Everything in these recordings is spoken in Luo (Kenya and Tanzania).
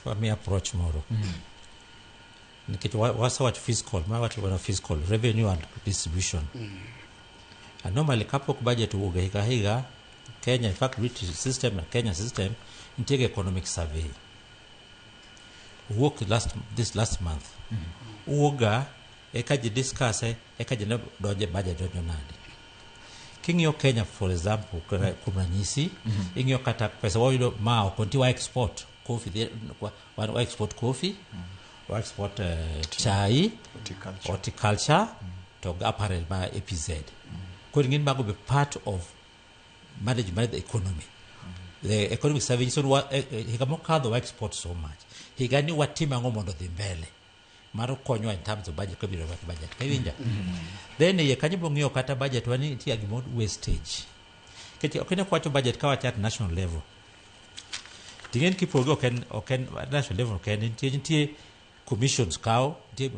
Wami approach moro. Nikech wasewacho fiscal, ma wacho mana fiscal, revenue and distribution. And normally kapok budget owuok e higa higa, Kenya, in fact, British system and Kenya system, nitie economic survey. Owuok this last month. Owuok eka ji discuss eka ji ne donje budget donjo nade. King'iyo Kenya, for example, kuom ranyisi, ing'iyo kata pesa wayudo ma oko, nitie wa export coffee, wa export coffee, wa export chai, Horticulture. Horticulture, to gi apparel ma APZ. Koro ing'e ni mago be part of management the economy. The economic survey nyiso ni higa mokadho wa export so much. Higa ni watim ang'o mondo dhi mbele? Mano konyowa in terms of budget kabiro wach budget. Kaiwinja? Then iye kanyo bong'iyo kata budget wa ni nitie gimoro wastage. Nikech ok ine kwacho budget ka wacho at national level. Ting'eni kipoge ok en national level ok en nitie commissions kawo nitie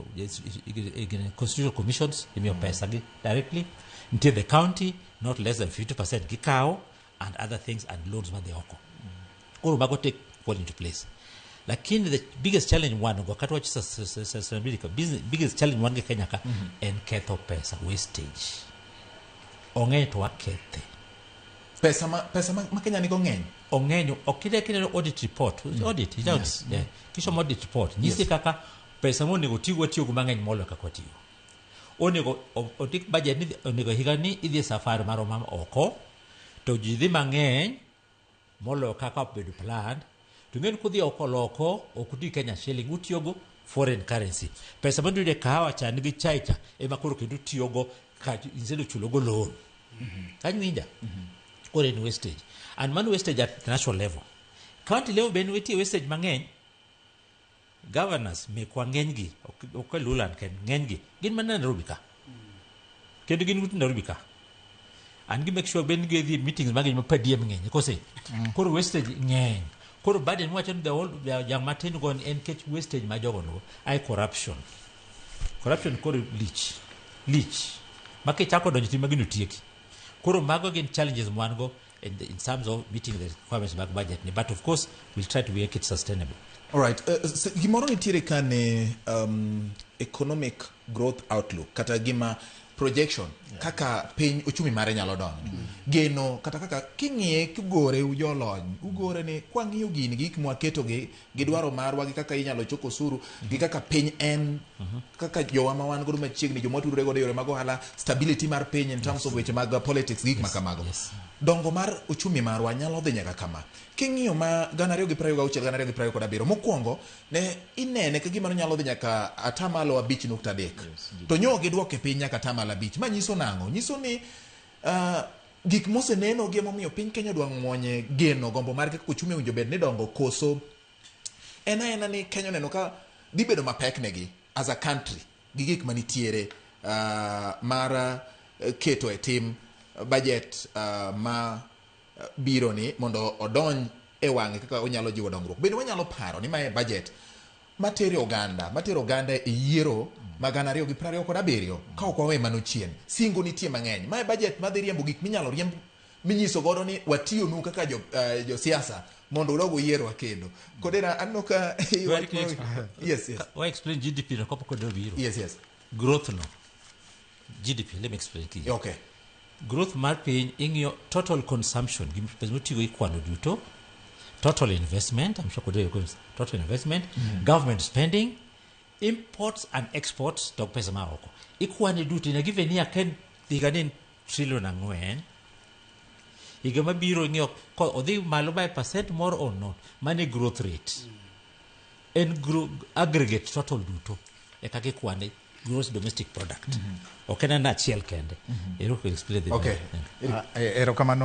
constitutional commissions imiyo pesa gi directly, nitie the county, not less than 50% gikawo, and other things and loans madhi oko. Koro mago take fall into place, lakini the biggest challenge wan go kata wach sustainability ka business, biggest challenge wan go e Kenya ka en ketho pesa, wastage ong'eny to wakethe. Pesa ma Kenya nigo ng'eny. Ong'eny ok ine kineno audit report, audit yes. Audit, yeah. Kisomo audit report nyisi kaka pesa monego tigo watiyogo mang'eny moloyo kaka watiyo. Onego ondik budget ni onego higa ni idhi e safari maromo oko to ji dhi mang'eny moloyo kaka obedo planned. To ing'e ni kudhi oko loko ok uti Kenya shilling, utiyogo foreign currency. Pesa manuyudo e kahawa cha nigi chai cha ema koro kendo utiyogo ka instead of chulogo loan. Kanyo winja koro en wastage, and mano wastage at national level. County level be nitie wastage mang'eny. Governors mekwa ng'enygi ok e Luoland kende, ng'enygi gin mana Nairobi ka kendo gin but Nairobi ka and gi make sure ben gidhi e meetings mang'eny ma per diem ng'eny kose. Koro wastage ng'eny. Koro burden wacho ni the whole jang matin go en nikech wastage ma jogo nigo ai corruption. Corruption koro lich lich ma kichako donjo tim magino tieki. Koro mago gin challenges mwan go in terms of meeting the requirements mag budget ni, but of course we'll try to make it sustainable. Alright, gimoro nitiere ka ne economic growth outlook kata gima projection kaka piny uchumi mare nyalo dongo. Geno kata kaka king'iye kigore ujolony ugore ni kwang'iyo gini gi gik mwaketo gi dwaro marwa gi kaka inyalo choko osuru gi kaka piny en kaka jowa ma wan godo machiegni, joma watudore godo e yore mag ohala, stability mar piny in terms of weche mag politics gi gik ma kamago. Dongo mar uchumi marwa nyalo dhi nyaka kama. King'iyo ma 2026, 2027 mokwongo ne inene ka gima nonyalo dhi nyaka 5.3%, to nyo gidwoke piny nyaka 5%. Ma nyiso nang'o? Nyiso ni gik moseneno gi emomiyo piny Kenya dwa ng'wonye geno gombo margi kaka uchumi owinjo bed ni dongo, koso en aena ni Kenya oneno ka dhi bedo mapek negi as a country gi gik manitiere mar keto e tim budget ma biro ni mondo odonj e wang'e kaka onyalo jiwo dongruok. Bende wanyalo paro ni mae budget matero oganda e yiero ma 2027 ka ok wawe mano chien. Singo nitie mang'eny. Mae budget madhi riembo gik minyalo riemb minyiso godo ni watiyonu kaka jo siasa mondo udog uyierwa kendo. Kodera aneno ka Yes. Why explain GDP no kapok obiro? Yes. Growth no. GDP, let me explain to you. Okay. Growth mar piny ing'iyo total consumption, gi pesa motigo ikwano duto, total investment, I'm sure Kodera total investment, government spending, imports and exports to pesa ma oko. Ikwane duto in a given year ken higa ni en trillion 4. Higa mabiro ing'iyo ko odhi malo by percent more or not. Mano e growth rate. En aggregate total duto e kaka ikwane gross domestic product. Ok en achiel kende. Ero explain the Okay. Yeah. Erokamano.